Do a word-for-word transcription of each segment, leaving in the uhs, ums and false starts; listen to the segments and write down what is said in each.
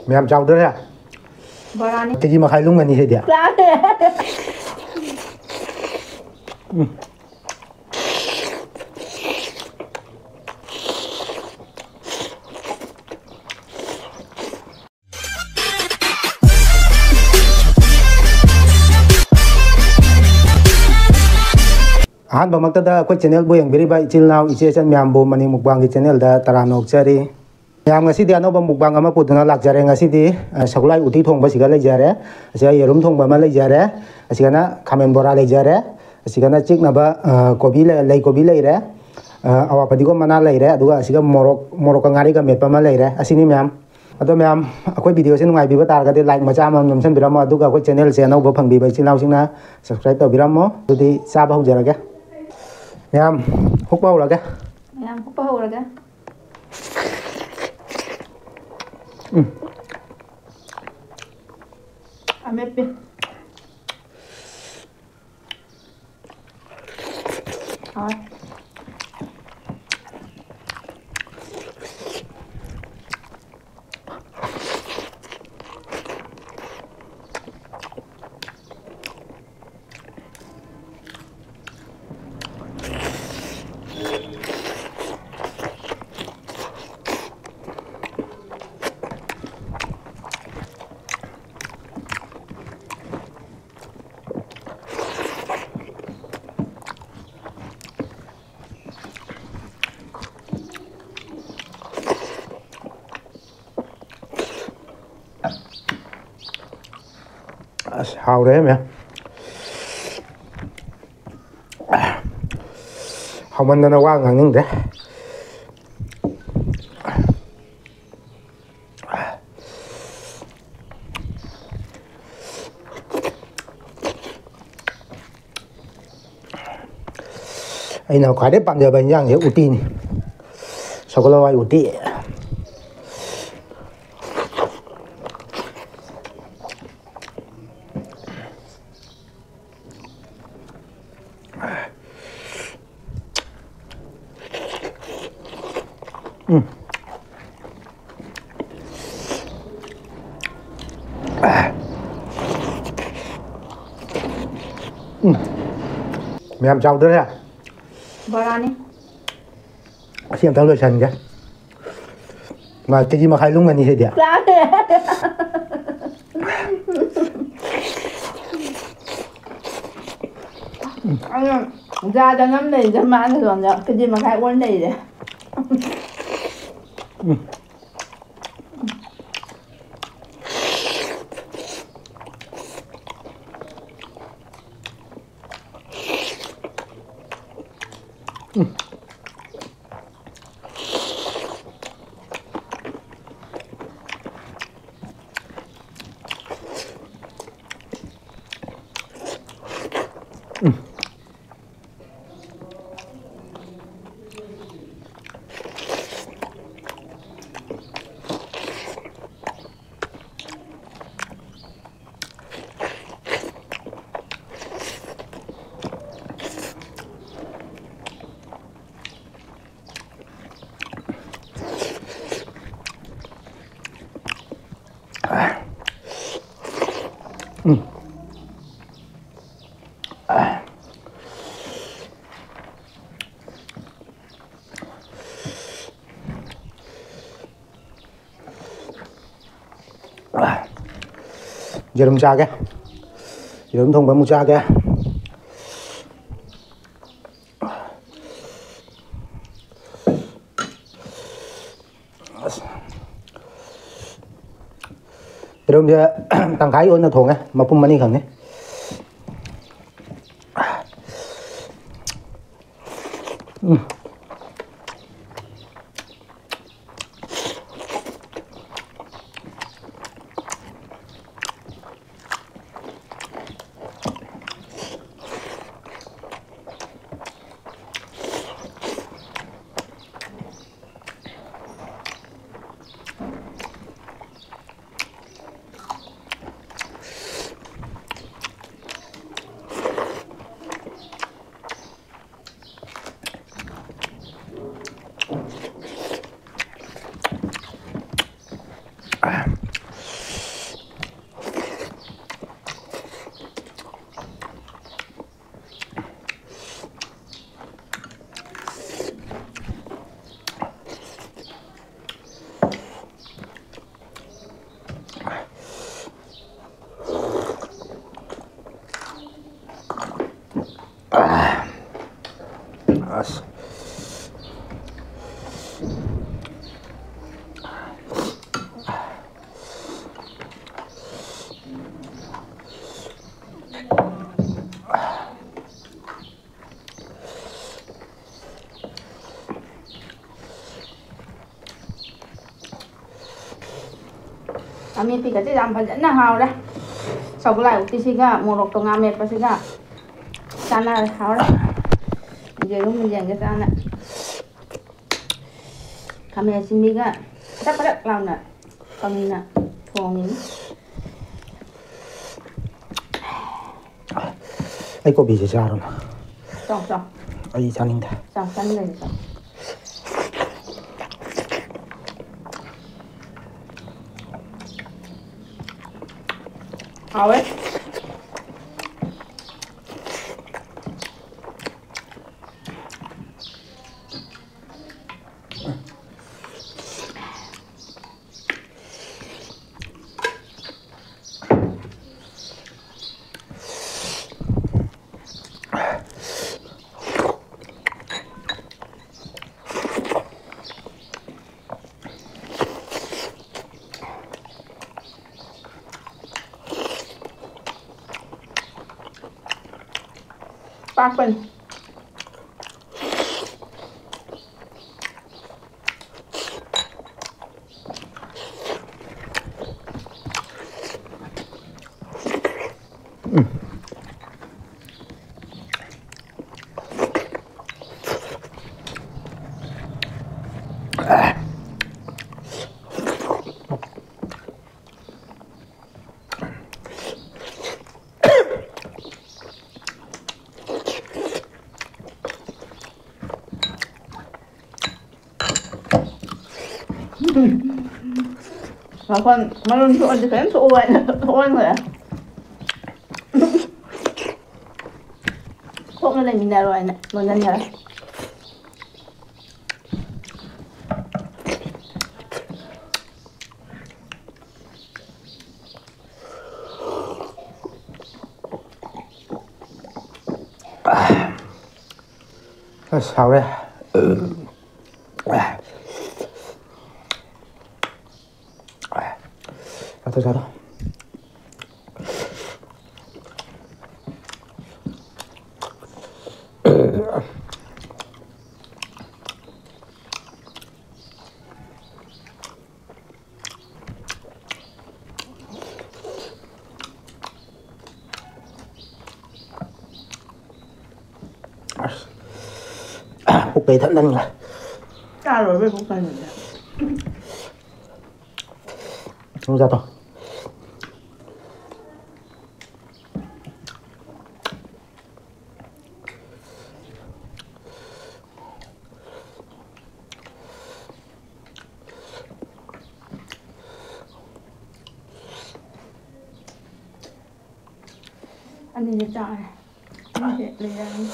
ꯃꯌꯥꯝ ꯆꯥꯎꯗꯣꯔꯦ꯫ ꯕꯣꯔꯥꯅꯤ꯫ ꯀꯦꯖꯤ ꯃꯈꯥꯏ ꯂꯨꯝꯒꯅꯤ ꯁꯤꯗꯤ꯫ ꯆꯥꯔꯦ꯫ ꯎꯝ꯫ ꯑꯍꯥꯟꯕꯃꯛꯇꯗ ꯑꯩꯈꯣꯏ channelꯕꯨ ꯌꯦꯡꯕꯤꯔꯤꯕ ꯏꯆꯤꯜ ꯏꯅꯥꯎ, ꯏꯆꯦ ꯏꯆꯟ ꯃꯌꯥꯝꯕꯨ ꯃꯅꯤ ꯃꯨꯛꯕꯥꯡꯒꯤ channelꯗ ꯇꯔꯥꯝꯅ ꯑꯣꯛꯆꯔꯤ꯫ ꯃꯌꯥꯝ, ꯉꯁꯤꯗꯤ ꯑꯅꯧꯕ ꯃꯨꯛꯕꯥꯡ ꯑꯃ ꯄꯨꯗꯨꯅ ꯂꯥꯛꯆꯔꯦ꯫ ꯉꯁꯤꯗꯤ, ꯑ, ꯁꯒꯣꯜꯍꯋꯥꯏ ꯎꯇꯤ ꯊꯣꯡꯕꯁꯤꯒ ꯂꯩꯖꯔꯦ꯫ ꯑꯁꯤꯒ ꯌꯦꯔꯨꯝ ꯊꯣꯡꯕ ꯑꯃ ꯂꯩꯖꯔꯦ꯫ ꯑꯁꯤꯒꯅ ꯈꯥꯃꯦꯟ ꯕꯣꯔꯥ ꯂꯩꯖꯔꯦ꯫ ꯑꯁꯤꯒꯅ ꯆꯤꯛꯅꯕ, ꯑ, ꯀꯣꯕꯤ ꯂꯩ, ꯂꯩ ꯀꯣꯕꯤ ꯂꯩꯔꯦ꯫ ꯑ, ꯑꯋꯥ ꯐꯗꯤꯒꯣꯝ ꯃꯅꯥ ꯂꯩꯔꯦ꯫ ꯑꯗꯨꯒ ꯑꯁꯤꯒ ꯃꯣꯔꯣꯛ, ꯃꯣꯔꯣꯛꯀ ꯉꯥꯔꯤꯒ ꯃꯦꯠꯄ ꯑꯃ ꯂꯩꯔꯦ꯫ ꯑꯁꯤꯅꯤ ꯃꯌꯥꯝ꯫ ꯑꯗꯣ ꯃꯌꯥꯝ, ꯑꯩꯈꯣꯏ videoꯁꯦ ꯅꯨꯡꯉꯥꯏꯕꯤꯕ ꯇꯥꯔꯒꯗꯤ like ꯃꯆꯥ ꯑꯃ ꯅꯝꯁꯤꯟꯕꯤꯔꯝꯃꯣ꯫ ꯑꯗꯨꯒ ꯑꯩꯈꯣꯏ channelꯁꯦ ꯑꯅꯧꯕ ꯐꯪꯕꯤꯕ ꯏꯆꯤꯜ ꯏꯅꯥꯎꯁꯤꯡꯅ subscribe ꯇꯧꯕꯤꯔꯝꯃꯣ꯫ ꯑꯗꯨꯗꯤ ꯆꯥꯕ ꯍꯧꯖꯔꯒꯦ꯫ ꯃꯌꯥꯝ, ꯍꯨꯛꯄ ꯍꯧꯔꯒꯦ꯫ ꯃꯌꯥꯝ, ꯍꯨꯛꯄ ꯍꯧꯔꯒꯦ꯫ ꯎꯝ꯫ ꯑꯃꯦꯠꯄꯤ꯫ ꯍꯥꯎꯋꯦ꯫ ꯑꯁ, ꯍꯥꯎꯔꯦ ꯃꯌꯥꯝ꯫ ꯍꯥꯎꯃꯟꯗꯅ ꯋꯥ ꯉꯥꯡꯅꯤꯡꯗ꯭ꯔꯦ꯫ ꯑꯩꯅ ꯈ꯭ꯋꯥꯏꯗꯩ ꯄꯥꯝꯖꯕ ꯏꯟꯖꯥꯡꯁꯦ ꯎꯇꯤꯅꯤ꯫ ꯁꯒꯣꯜ ꯍꯋꯥꯏ ꯎꯇꯤ꯫ ꯎꯝ꯫ ꯌꯥꯝ ꯆꯥꯎꯗ꯭ꯔꯦ꯫ ꯕꯣꯔꯥꯅꯤ꯫ ꯑꯁꯤ ꯑꯝꯇꯪ ꯂꯣꯏꯁꯟꯒꯦ꯫ ꯃꯥ ꯀꯦ ꯖꯤ ꯃꯈꯥꯏ ꯂꯨꯝꯒꯅꯤ ꯁꯤꯗꯤ꯫ ꯆꯥꯔꯦ꯫ ꯑꯗꯨ ꯖꯥꯗ ꯅꯝ ꯂꯩꯔꯤꯁꯦ ꯃꯥꯅ ꯁꯣꯝꯗ ꯀꯦ ꯖꯤ ꯃꯈꯥꯏ ꯑꯣꯟ ꯂꯩꯔꯦ꯫ ꯌꯦꯔꯨꯝ ꯆꯥꯒꯦ꯫ ꯌꯦꯔꯨꯝ ꯊꯣꯡꯕ ꯑꯃꯨꯛ ꯆꯥꯒꯦ꯫ ꯑꯁ꯫ ꯌꯦꯔꯨꯝꯁꯦ ꯇꯪꯈꯥꯏ ꯑꯣꯏꯅ ꯊꯣꯡꯉꯦ, ꯃꯄꯨꯝ ꯑꯅꯤ ꯈꯛꯅꯤ꯫ ꯎꯝ꯫ ꯑꯃꯦꯠꯄꯤꯒꯗꯤ ꯌꯥꯝ ꯐꯖꯅ ꯍꯥꯎꯔꯦ꯫ ꯁꯒꯣꯜ ꯍꯋꯥꯏ ꯎꯇꯤꯁꯤꯒ ꯃꯣꯔꯣꯛꯇꯣ ꯉꯥ ꯃꯦꯠꯄꯁꯤꯒ ꯆꯥꯅꯔꯦ, ꯍꯥꯎꯔꯦ꯫ ꯌꯦꯔꯨꯝ ꯌꯦꯡꯒꯦ ꯆꯥꯅ꯫ ꯈꯥꯃꯦꯟ ꯑꯁꯤꯟꯕꯤꯒ ꯄꯗꯛ ꯄꯗꯛ ꯂꯥꯎꯅ ꯀꯪꯅ ꯊꯣꯡꯉꯤꯅꯤ꯫ ꯑꯩ ꯀꯣꯕꯤꯁꯦ ꯆꯥꯔꯨꯅ꯫ ꯆꯥꯎ, ꯆꯥꯎ꯫ ꯑꯩ ꯆꯥꯅꯤꯡꯗꯦ꯫ ꯆꯥꯎ, ꯆꯥꯅꯤꯡꯗ꯭ꯔꯗꯤ ꯆꯥꯎ꯫ ꯍꯥꯎꯋꯦ꯫ ꯄꯥꯛꯄꯅꯤ꯫ ꯃꯈꯣꯟ ꯃꯔꯨꯝ ꯊꯣꯛꯑꯗꯤ ꯀꯔꯤꯝ ꯊꯣꯛꯑꯣꯏꯅ ꯊꯣꯛꯍꯟꯈ꯭ꯔꯦ꯫ ꯊꯣꯛꯅ ꯂꯩꯃꯤꯟꯅꯔꯣ ꯍꯥꯏꯅ ꯂꯣꯟꯁꯤꯟꯈ꯭ꯔꯦ꯫ ꯑꯁ, ꯍꯥꯎꯔꯦ꯫ ꯆꯥꯊꯣꯛ, ꯆꯥꯊꯣꯛ꯫ ꯀꯩ ꯊꯛꯅꯅꯤꯡꯉꯥꯏ? ꯆꯥꯔꯣꯏꯕ ꯏꯕꯨꯡ ꯀꯩꯅꯣꯗꯤ꯫ ꯅꯪ ꯆꯥꯊꯣꯛ꯫ ꯑꯅꯤꯁꯦ ꯆꯥꯔꯦ꯫ ꯑꯅꯤꯁꯦ ꯂꯩꯔꯅꯤ꯫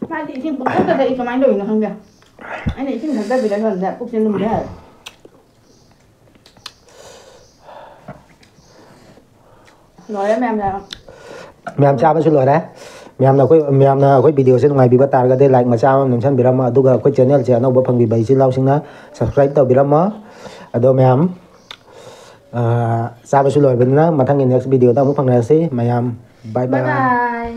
ꯃꯥꯗꯤ ꯏꯁꯤꯡ ꯄꯪꯊꯛꯇ ꯊꯛꯏ, ꯀꯃꯥꯏꯅ ꯇꯧꯔꯤꯅꯣ ꯈꯪꯗꯦ꯫ ꯑꯩꯅ ꯏꯁꯤꯡ ꯊꯛꯇꯕꯤꯗ ꯈꯪꯗꯦ ꯄꯨꯛꯁꯦ ꯂꯨꯝꯕ ꯌꯥꯔꯦ꯫ ꯂꯣꯏꯔꯦ ꯃꯌꯥꯝ ꯆꯥꯕ꯫ ꯃꯌꯥꯝ ꯆꯥꯕꯁꯨ ꯂꯣꯏꯔꯦ꯫ ꯃꯌꯥꯝꯅ ꯑꯩꯈꯣꯏ, ꯃꯌꯥꯝꯅ ꯑꯩꯈꯣꯏ video ꯁꯦ ꯅꯨꯡꯉꯥꯏꯕꯤꯕ ꯇꯥꯔꯒꯗꯤ like ꯃꯆꯥ ꯑꯃ ꯅꯝꯁꯤꯟꯕꯤꯔꯝꯃꯣ, ꯑꯗꯨꯒ ꯑꯩꯈꯣꯏ channel ꯁꯦ ꯑꯅꯧꯕ ꯐꯪꯕꯤꯕ ꯏꯆꯤꯜ ꯏꯅꯥꯎꯁꯤꯡꯅ subscribe ꯇꯧꯕꯤꯔꯝꯃꯣ꯫ ꯑꯗꯣ ꯃꯌꯥꯝ, ꯑ, ꯆꯥꯕꯁꯨ ꯂꯣꯏꯔꯕꯅꯤꯅ ꯃꯊꯪꯒꯤ next video ꯗ ꯑꯃꯨꯛ ꯐꯪꯅꯔꯁꯤ꯫ ꯃꯌꯥꯝ bye bye꯫ Bye bye꯫